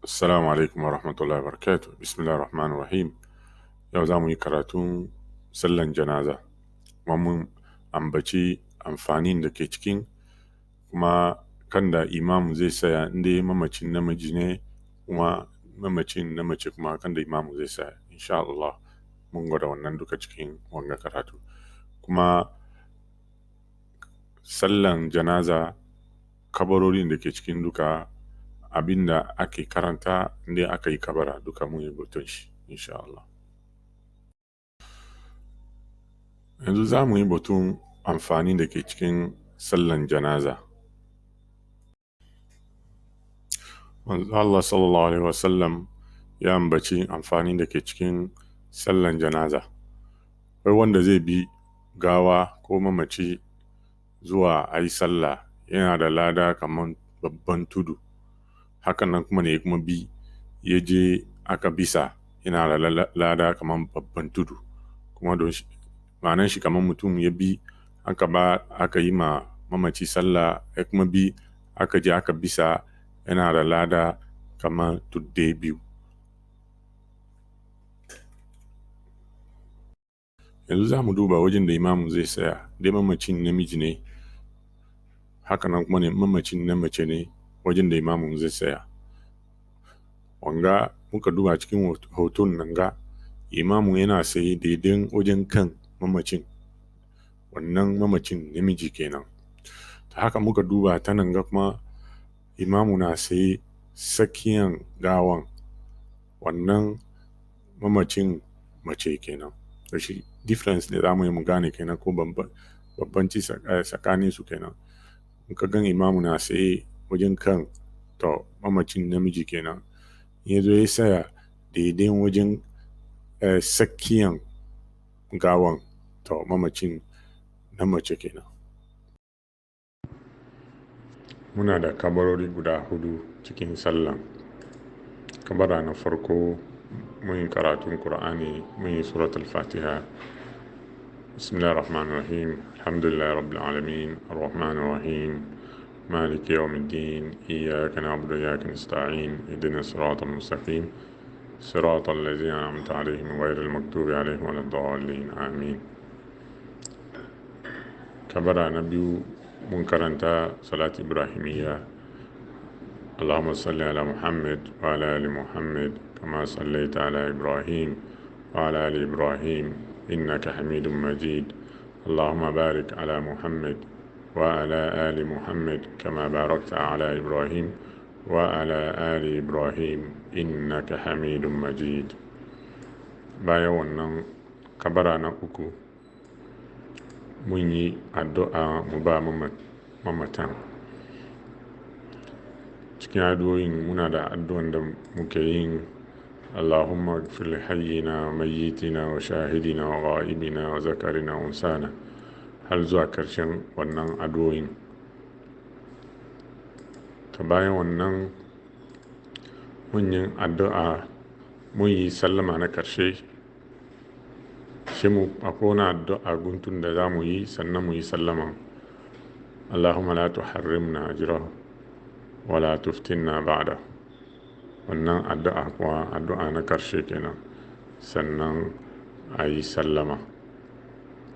Assalamu alaikum wa rahmatullahi wa barakatuh. Bismillahir Rahmanir Rahim. Yau za mu yi karatun sallan janaza. Kuma mun ambaci amfanin da ke cikin kuma kan da imamu zai tsaya in dai mamacin namiji ne kuma mamacin na mace kuma kan da imamu zai tsaya. Insha Allah mun gwada wannan duka cikin wanga karatu. Kuma sallan janaza, kabarorin da ke cikin duka, abin da ake karanta in dai aka yi kabara, duka mun yi batun shi insha Allah. Yanzu za mu yi batun amfanin da ke cikin sallan janaza. Manzo Allah sallallahu alaihi wasallam ya ambaci amfanin da ke cikin sallan janaza. Wai wanda zai bi gawa ko mamaci zuwa a yi sallah yana da lada kamar babban tudu. Hakan nan kuma ne kuma bi ya je aka bisa yana da lada kamar babban tudu. Kuma don shi ma'anan shi kamar mutum ya bi aka ba aka yi ma mamaci sallah, ya kuma bi aka je aka bisa, yana da lada kamar tuddai biyu. Yanzu za mu duba wajen da imamu zai tsaya dai mamacin namiji ne, haka nan kuma ne mamacin na mace ne, wajen da imamu zai tsaya. Wanga muka duba cikin hoton nan, ga imamu yana tsaye daidai wajen kan mamacin, wannan mamacin namiji kenan. Ta haka muka duba ta nan ga kuma imamu na tsaye tsakiyan gawan, wannan mamacin mace kenan. To shi difference da za mu yi mu gane kenan ko bambanci tsakanin su kenan. In ka gan imamu na tsaye wajen kan, to mamacin namiji kenan. In ya zo ya tsaya daidai wajen tsakiyan gawan, to mamacin na mace kenan. Muna da kabarori guda hudu cikin sallan. Kabara na farko mun yi karatun Kur'ani, mun yi suratul Fatiha. Bismillahir Rahmanir Rahim. Alhamdulillahi Rabbil Alamin. Ar-Rahmanir Rahim. مالك يوم الدين. إياك نعبد وإياك نستعين. اهدنا الصراط المستقيم، صراط الذين أنعمت عليهم غير المغضوب عليهم ولا الضالين. آمين. Kabara na biyu mun karanta salati ibrahimiyya. اللهم صل على محمد وعلى آل محمد كما صليت على إبراهيم وعلى آل إبراهيم إنك حميد مجيد. اللهم بارك على محمد وعلى آل محمد كما باركت على إبراهيم وعلى آل إبراهيم إنك حميد مجيد. Bayan wannan, kabara na uku mun yi addu'a mu ba mamatan. Cikin addu'o'in muna da addu'an da muke yin: Allahumma ighfir li hayyina wa mayyitina wa shahidina wa ghaibina wa zakarina wa unsana, har zuwa karshen wannan addu'o'in. Ta bayan wannan mun yi addu'a, mun yi sallama na karshe. Shi mu akwai wani addu'a guntun da za mu yi sannan mu yi sallama: Allahumma la tuharrimna ajrahu wa la tuftinna ba'da. Wannan addu'a kuwa addu'a na karshe kenan, sannan a yi sallama.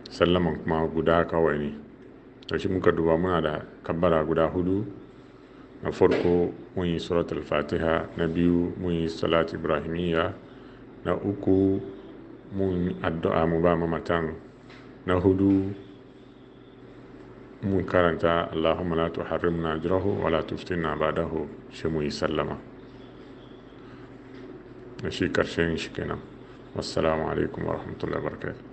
Sallaman kuma guda kawai ne. To shi muka duba muna da kabbara guda hudu. Na farko mun yi suratul Fatiha, na biyu mun yi salat ibrahimiyya, na uku mun yi addu'a mu ba mamatan, na hudu mun karanta Allahumma la tuharrimna ajrahu wa la tuftinna ba'dahu, shi mu yi sallama. Na shi karshen shi kenan. Wassalamu alaikum wa rahmatullahi wa barakatuh.